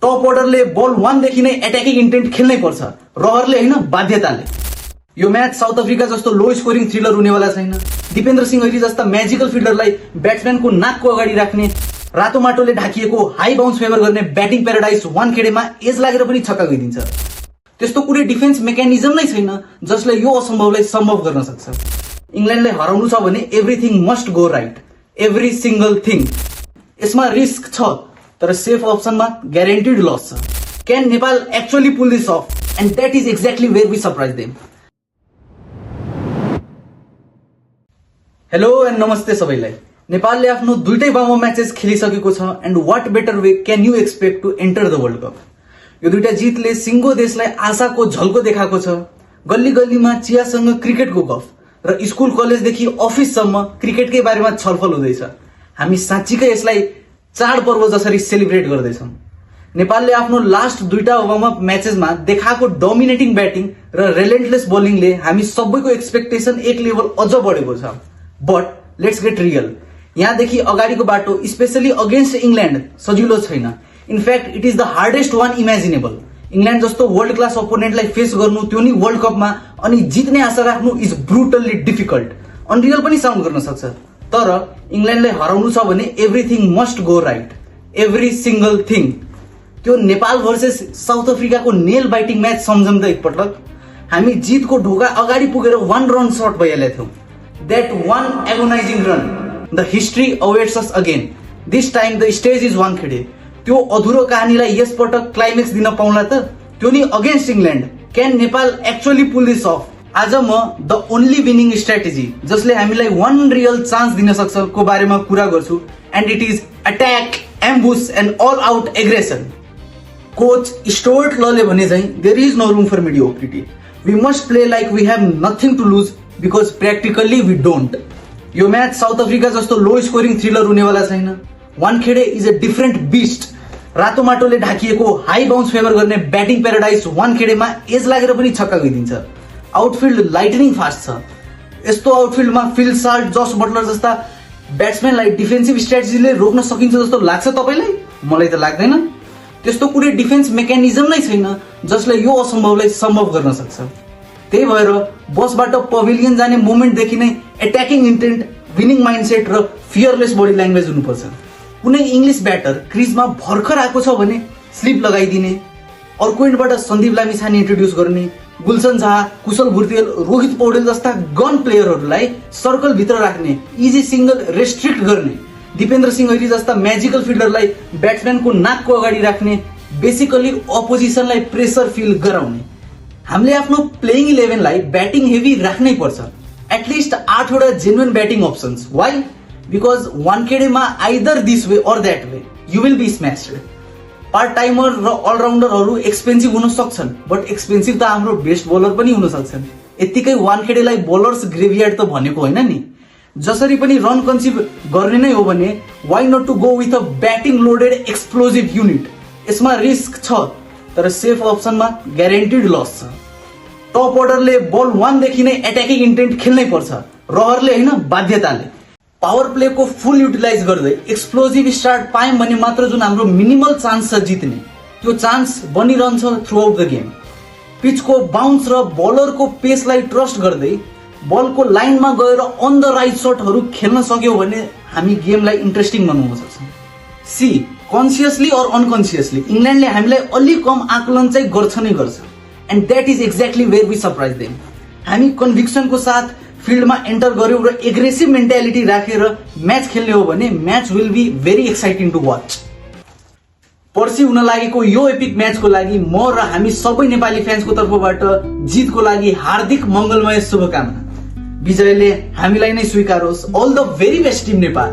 Top अर्डरले ball 1 देखि नै एट्याकिङ इन्टेन्ट खेल्नै पर्छ, रहरले हैन बाध्यताले। यो म्याच साउथ अफ्रिका जस्तो लो स्कोरिङ थ्रिलर हुनेवाला छैन। दिपेन्द्र सिंह ऐरी जस्ता म्याजिकल फिल्डरलाई ब्याट्सम्यानको नाकको अगाडि राख्ने, रातो माटोले ढाकिएको हाई बाउन्स फेभर गर्ने ब्याटिङ प्याराडाइज वानखेडेमा एज लागेर पनि छक्का गइदिन्छ। त्यस्तो कुनै डिफेन्स मेकानिजम नै छैन जसले यो असम्भवलाई सम्भव गर्न सक्छ। इंग्ल्यान्डलाई हराउनु छ भने everything must go right, every single thing. यसमा रिस्क छ तर सेफ अप्सनमा ग्यारेन्टिड लस छ। Can Nepal actually pull this off? And that is exactly where we surprise them. Hello and namaste सबैलाई। नेपालले आफ्नो दुईटै बाउमा म्याचेस खेलिसकेको छ and what better way can you expect to enter the World Cup. यो दुईटा जितले सिङ्गो देशलाई आशाको झल्को देखाएको छ। गल्ली गल्लीमा चियासँग क्रिकेटको गफ र स्कुल कलेजदेखि अफिससम्म क्रिकेटकै बारेमा छलफल हुँदैछ। हामी साँच्चीकै यसलाई चाडपर्व जसरी सेलिब्रेट गर्दैछौँ। नेपालले आफ्नो लास्ट दुईटा वार्म अप म्याचेसमा देखाएको डोमिनेटिङ ब्याटिङ र रेलेन्टलेस बलिङले हामी सबैको एक्सपेक्टेसन एक लेभल अझ बढेको छ। बट लेट्स गेट रियल, यहाँदेखि अगाडिको बाटो स्पेशली अगेन्स्ट इंग्ल्यान्ड सजिलो छैन। In fact it is the hardest one imaginable. England जस्तो वर्ल्ड क्लास ओपोनेन्टलाई फेस गर्नु, त्यो नि वर्ल्ड कपमा, अनि जित्ने आशा राख्नु इज ब्रुटल्ली डिफिकल्ट। अनरियल पनि साउन्ड गर्न सक्छ, तर इंग्ल्यान्डलाई हराउनु छ भने everything must go right, every single thing. त्यो नेपाल भर्सेस साउथ अफ्रिकाको नेल बाइटिङ म्याच सम्झौँ त एकपटक। हामी जितको ढोका अगाडि पुगेर 1 रन सर्ट भइहालेका थियौँ। That one agonizing run, the history awaits us again. This time the stage is Wankhede. त्यो अधुरो कहानीलाई यस पटक क्लाइमेक्स दिन पाउला त, त्यो नि against England. Can Nepal actually pull this off? आज म द ओन्ली विनिङ स्ट्राटेजी जसले हामीलाई 1 रियल चान्स दिन सक्छ को बारेमा कुरा गर्छु, and it is attack, ambush and all out aggression. Coach Stuart लले भने चाहिँ there is no room for mediocrity. We must play like we have nothing to lose because practically we don't. यो म्याच साउथ अफ्रिका जस्तो low scoring thriller हुनेवाला छैन। Wankhede is a different beast. रातो माटोले ढाकिएको हाई बाउन्स फेभर गर्ने batting paradise वानखेडेमा edge लागेर पनि छक्का गइदिन्छ। आउटफिल्ड लाइटनिङ फास्ट छ। यस्तो आउटफिल्डमा फिल साल्ट, जस बटलर जस्ता ब्याट्सम्यानलाई डिफेन्सिभ स्ट्राटेजीले रोक्न सकिन्छ जस्तो लाग्छ तपाईलाई? मलाई त लाग्दैन। त्यस्तो कुनै डिफेन्स मेकानिजम नै छैन जसले यो असम्भवलाई सम्भव गर्न सक्छ। त्यही भएर बसबाट पभिलियन जाने मोमेन्टदेखि नै एट्याकिङ इन्टेन्ट, विनिङ माइन्डसेट र फियरलेस बडी ल्याङ्ग्वेज हुनुपर्छ। कुनै इङ्ग्लिस ब्याटर क्रिजमा भर्खर आएको छ भने स्लिप लगाइदिने, अर्को एन्डबाट सन्दीप लामिछाने इन्ट्रोड्युस गर्ने, गुलसन झा, कुशल भुर्तेल, रोहित पौडेल जस्ता गन प्लेयरहरूलाई सर्कलभित्र राख्ने, इजी सिंगल रेस्ट्रिक्ट गर्ने, दिपेन्द्र सिंह ऐरी जस्ता म्याजिकल फिल्डरलाई ब्याट्सम्यानको नाकको अगाडि राख्ने, बेसिकली अपोजिसनलाई प्रेसर फिल गराउने। हामीले आफ्नो प्लेइङ 11लाई ब्याटिङ हेभी राख्नै पर्छ। एटलिस्ट 8 वटा genuine batting options. Why? Because वानखेडेमा either this way or that way you will be smashed. Part timer र अलराउन्डरहरू एक्सपेन्सिभ हुन सक्छन्, बट एक्सपेन्सिभ त हाम्रो बेस्ट बलर पनि हुन सक्छन्। यत्तिकै वानखेडेलाई बलर्स ग्रेभयार्ड त भनेको होइन नि। जसरी पनि रन कन्सिभ गर्ने नै हो भने why not to go with a batting loaded explosive unit. यसमा रिस्क छ तर सेफ अप्सनमा ग्यारेन्टिड लस छ। टप अर्डरले बल 1 देखि नै एट्याकिङ इन्टेन्ट खेल्नै पर्छ, रहरले हैन बाध्यताले। पावर प्लेको फुल युटिलाइज गर्दै एक्सप्लोजिभ स्टार्ट पायौँ भने मात्र जुन हाम्रो मिनिमल चान्स छ जित्ने, त्यो चान्स बनिरहन्छ थ्रु आउट द गेम। पिचको बाउन्स र बलरको पेसलाई ट्रस्ट गर्दै बलको लाइनमा गएर अन द राइट सटहरू खेल्न सक्यौँ भने हामी गेमलाई इन्ट्रेस्टिङ बनाउन सक्छौँ। सी, कन्सियसली और अनकन्सियसली इंग्ल्यान्डले हामीलाई अलि कम आकलन चाहिँ गर्छ नै गर्छ, and that is exactly where we surprise them. हामी कन्भिक्सनको साथ फिल्डमा एन्टर गर्यौँ र एग्रेसिभ मेन्टालिटी राखेर म्याच खेल्ने हो भने match will be very exciting to watch. पर्सि हुन लागेको यो एपिक म्याचको लागि म र हामी सबै नेपाली फ्यान्सको तर्फबाट जितको लागि हार्दिक मङ्गलमय शुभकामना। विजयले हामीलाई नै स्वीकारोस्। All the very best team Nepal.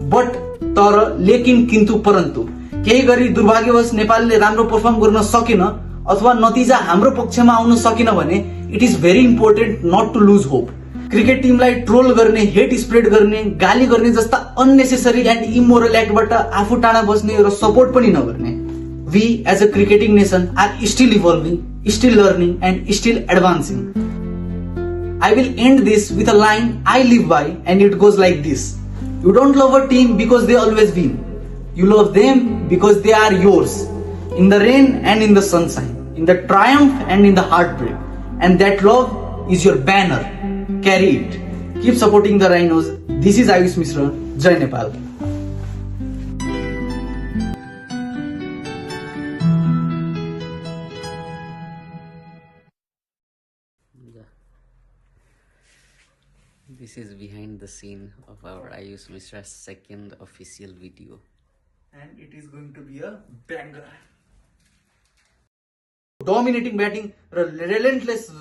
But तर, लेकिन, किन्तु, परन्तु केही गरी दुर्भाग्यवश नेपालले राम्रो पर्फर्म गर्न सकेन अथवा नतिजा हाम्रो पक्षमा आउन सकेन भने it is very important not to lose hope. Cricket टिमलाई ट्रोल गर्ने, हेट स्प्रेड गर्ने, गाली गर्ने जस्ता अननेसेसरी एन्ड इमोरल एक्टबाट आफू टाढा बस्ने र सपोर्ट पनि नगर्ने। We as a cricketing nation are still evolving, still learning and still advancing. I will end this with a line I live by, and it goes like this: you don't love a team because they always win. You love them because they are yours. in the rain and in the sunshine, in the triumph and in the heartbreak. And that love is your banner. Carry it. Keep supporting the rhinos. This is Ayush Mishra. Jai Nepal. This is behind the scene of our Ayush Mishra's second official video. And it is going to be a banger. Dominating batting, relentless.